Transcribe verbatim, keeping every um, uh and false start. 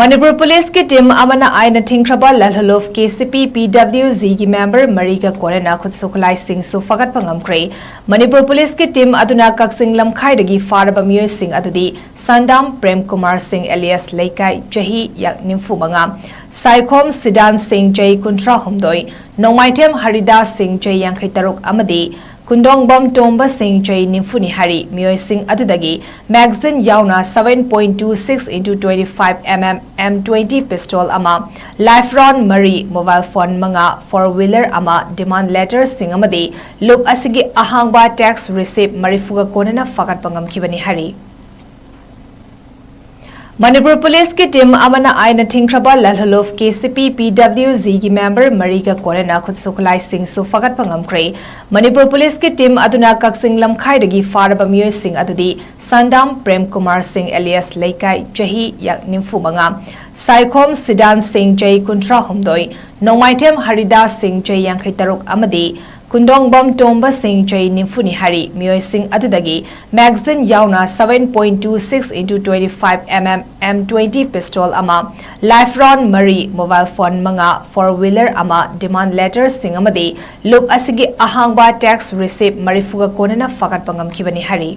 ꯃꯅꯤꯄꯨꯔ ꯄꯨꯂꯤꯁꯀꯤ ꯇꯤꯝ ꯑꯃꯅ ꯑꯥꯏꯟꯅ ꯊꯤꯡꯈ꯭ꯔꯕ ꯂꯥꯜꯍꯧꯂꯨꯞ ꯀꯦ ꯁꯤ ꯄꯤ ꯄꯤ ꯗꯕ꯭ꯂꯤꯎ ꯖꯤꯒꯤ ꯃꯦꯝꯕꯔ ꯃꯔꯤꯒ ꯀꯣꯟꯅꯅ ꯈꯨꯠꯁꯨ ꯈꯨꯠꯂꯥꯏꯁꯤꯡꯁꯨ ꯐꯒꯠꯄ ꯉꯝꯈ꯭ꯔꯦ꯫ ꯃꯅꯤꯄꯨꯔ ꯄꯨꯂꯤꯁꯀꯤ ꯇꯤꯝ ꯑꯗꯨꯅ ꯀꯛꯆꯤꯡ ꯂꯝꯈꯥꯏꯗꯒꯤ ꯐꯥꯔꯕ ꯃꯤꯑꯣꯏꯁꯤꯡ ꯑꯗꯨꯗꯤ ꯁꯟꯗꯥꯝ ꯄ꯭ꯔꯦꯝ ꯀꯨꯃꯥꯔ ꯁꯤꯡ alias ꯂꯩꯀꯥꯏ, ꯆꯍꯤ ꯌꯥ-, ꯅꯤꯐꯨ ꯃꯉꯥ, ꯁꯥꯏꯈꯣꯝ ꯁꯤꯗꯥꯟ ꯁꯤꯡ, ꯆꯍꯤ ꯀꯨꯟꯊ꯭ꯔꯥ ꯍꯨꯝꯗꯣꯏ, ꯅꯣꯡꯃꯥꯏꯊꯦꯝ ꯍꯔꯤꯗꯥꯁ ꯁꯤꯡ, ꯆꯍꯤ ꯌꯥꯡꯈꯩ ꯇꯔꯨꯛ ꯑꯃꯗꯤ ꯀꯨꯟꯗꯣꯡꯕꯝ ꯇꯣꯝꯕ ꯁꯤꯡ, ꯆꯍꯤ ꯅꯤꯐꯨꯅꯤ ꯍꯥꯏꯔꯤ꯫ ꯃꯤꯑꯣꯏꯁꯤꯡ ꯑꯗꯨꯗꯒꯤ magazine ꯌꯥꯎꯅ seven point two six into twenty five M M M twenty pistol ꯑꯃ, live round ꯃꯔꯤ, mobile phone ꯃꯉꯥ, four wheeler ꯑꯃ, demand letterꯁꯤꯡ ꯑꯃꯗꯤ ꯂꯨꯞ ꯑꯁꯤꯒꯤ ꯑꯍꯥꯡꯕ tax receipt ꯃꯔꯤꯐꯨꯒ ꯀꯣꯟꯅꯅ ꯐꯒꯠꯄ ꯉꯝꯈꯤꯕꯅꯤ ꯍꯥꯏꯔꯤ꯫ ꯃꯅꯤꯄꯨꯔ ꯄꯨꯂꯤꯁꯀꯤ ꯇꯤꯝ ꯑꯃꯅ ꯑꯥꯏꯟꯅ ꯊꯤꯡꯈ꯭ꯔꯕ ꯂꯥꯜꯍꯧꯂꯨꯞ ꯀꯦ ꯁꯤ ꯄꯤ ꯄꯤ ꯗꯕ꯭ꯂꯤꯎ ꯖꯤꯒꯤ ꯃꯦꯝꯕꯔ ꯃꯔꯤꯒ ꯀꯣꯟꯅꯅ ꯈꯨꯠꯁꯨ ꯈꯨꯠꯂꯥꯏꯁꯤꯡꯁꯨ ꯐꯒꯠꯄ ꯉꯝꯈ꯭ꯔꯦ꯫ ꯃꯅꯤꯄꯨꯔ ꯄꯨꯂꯤꯁꯀꯤ ꯇꯤꯝ ꯑꯗꯨꯅ ꯀꯛꯆꯤꯡ ꯂꯝꯈꯥꯏꯗꯒꯤ ꯐꯥꯔꯕ ꯃꯤꯑꯣꯏꯁꯤꯡ ꯑꯗꯨꯗꯤ ꯁꯟꯗꯥꯝ ꯄ꯭ꯔꯦꯝ ꯀꯨꯃꯥꯔ ꯁꯤꯡ alias ꯂꯩꯀꯥꯏ, ꯆꯍꯤ ꯌꯥ-, ꯅꯤꯐꯨ ꯃꯉꯥ, ꯁꯥꯏꯈꯣꯝ ꯁꯤꯗꯥꯟ ꯁꯤꯡ, ꯆꯍꯤ ꯀꯨꯟꯊ꯭ꯔꯥ ꯍꯨꯝꯗꯣꯏ, ꯅꯣꯡꯃꯥꯏꯊꯦꯝ ꯍꯔꯤꯗꯥꯁ ꯁꯤꯡ, ꯆꯍꯤ ꯌꯥꯡꯈꯩ ꯇꯔꯨꯛ ꯑꯃꯗꯤ ꯀꯨꯟꯗꯣꯡꯕꯝ ꯇꯣꯝꯕ ꯁꯤꯡ, ꯆꯍꯤ ꯅꯤꯐꯨꯅꯤ ꯍꯥꯏꯔꯤ꯫ ꯃꯤꯑꯣꯏꯁꯤꯡ ꯑꯗꯨꯗꯒꯤ magazine ꯌꯥꯎꯅ seven point two six into twenty five M M M twenty pistol ꯑꯃ, live round ꯃꯔꯤ, mobile phone ꯃꯉꯥ, four wheeler ꯑꯃ, demand letterꯁꯤꯡ ꯑꯃꯗꯤ ꯂꯨꯞ ꯑꯁꯤꯒꯤ ꯑꯍꯥꯡꯕ tax receipt ꯃꯔꯤꯐꯨꯒ ꯀꯣꯟꯅꯅ ꯐꯒꯠꯄ ꯉꯝꯈꯤꯕꯅꯤ ꯍꯥꯏꯔꯤ꯫